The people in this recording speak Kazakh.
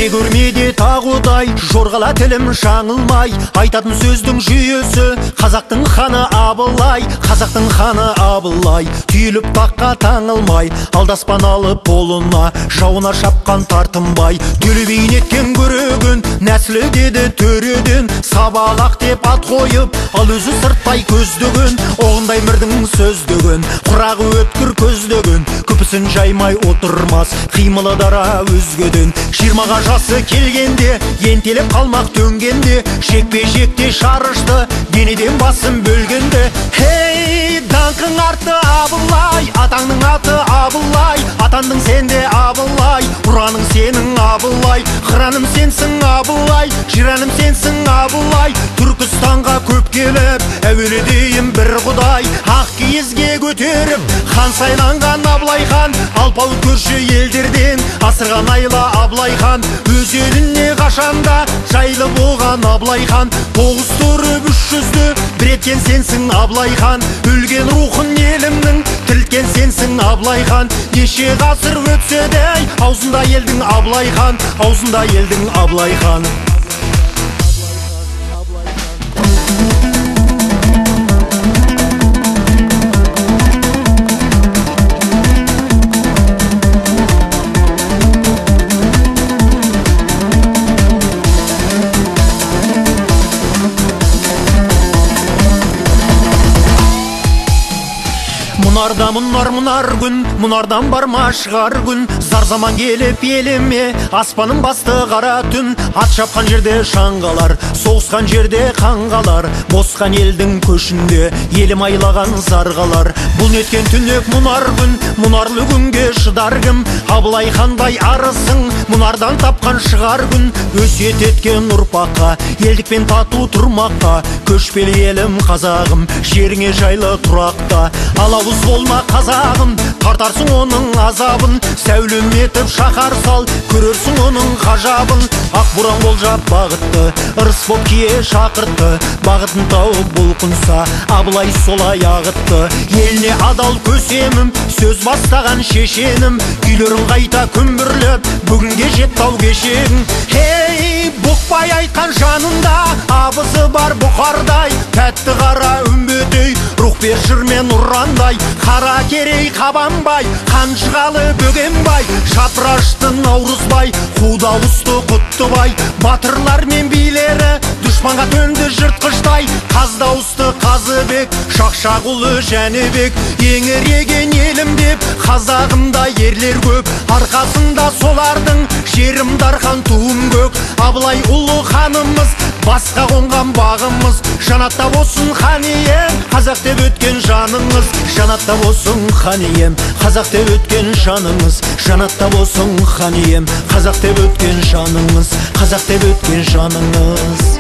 Көрмеде тағудай, жорғала тілім жаңылмай, айтатын сөздің жүйесі, қазақтың ханы Абылай, қазақтың ханы Абылай. Түйіліп таққа таңылмай, алдаспан алып қолына, жауына шапқан тартынбай, Төле би неткен көреген, нәсілі деді төреден, сабалақ деп ат қойып, ал өзі сырттай көздеген, оғындай мірдің сөздеген, құрағы өткір көздеген, күпісін жаймай отырмас, қимылы дара өзгеден. 20-ға жасы келгенде, ентелеп қалмақ төнгенде, жекпе-жекте шарышты, денеден басын бөлгенде. Хей, даңқың артты Абылай, атаңның аты Абылай, атандың сенде Абылай, ұраның сенің Абылай, қыраным сенсің Абылай, жираным сенсің Абылай. Түркістанға көп келіп, әуелі дейін бір құдай, ақ киізге көтеріп, хан сайланған Абылай хан, алпауыт көрші елдерден асырған айла Абылай хан. Өз еліне қашанда жайлы болған Абылай хан, 9 тұрып 300-ді бір еткен сенсің Абылай хан. Өлген рухын елімнің тірілткен сенсің Абылай хан. Неше ғасыр өтсе де аузында елдің Абылай хан, аузында елдің Абылай хан. Мұнарда мұнар мұнар күн, мұнардан барма шығар күн, зар заман келіп еліме, аспаным басты қара түн. Ат шапқан жерде шаңғалар, соғысқан жерде қаңғалар, босқан елдің көшінде елім айлаған зарғалар. Бұл неткен түнек мұнар күн, мұнарлы күнге шыдар кім? Абылай хандай арысың, мұнардан тапқан шығар күн. Өсиет еткен ұрпаққа, елдікпен тату тұрмаққа, көшпелі елім қазағым, жеріңе жайлы тұрақта. Алауыз болма қазағым, тартарсың оның азабын, сәулем етіп шаһар сал, көрерсің оның ғажабын. Ақ боран болжап бағытты, ырыс боп кие шақыртты, бағытын тауып бұлқынса, Абылай солай ағытты. Еліне адал көсемім, сөз бастаған шешенім, күйлерін қайта күмбірлеп, бүгінге жетті ау кешегің. Хей, бұқпай айтқан жанында, абызы бар бұқардай, тәтті қара үмбетей, рух бер жырмен ұрандай, Қара Керей Қабанбай, Қанжығалы Бөгенбай, Шапырашты Наурызбай, қу дауысты Құттыбай, батырлар мен билері дұшпанға төнді жыртқыштай, қаз дауысты Қазыбек, Шақшақұлы Жәнібек, еңіреген елім деп, қазағымда ерлер көп, арқасында солардың жерім дархан туым көк. Абылай ұлы ханымыз, басқа қонған бағымыз, жанатта болсын хан ием, қазақ деп өткен жаныңыз. Жанатта болсын хан ием, қазақ деп өткен жаныңыз. Жанатта болсын хан ием, қазақ деп өткен жаныңыз, қазақ деп өткен жаныңыз.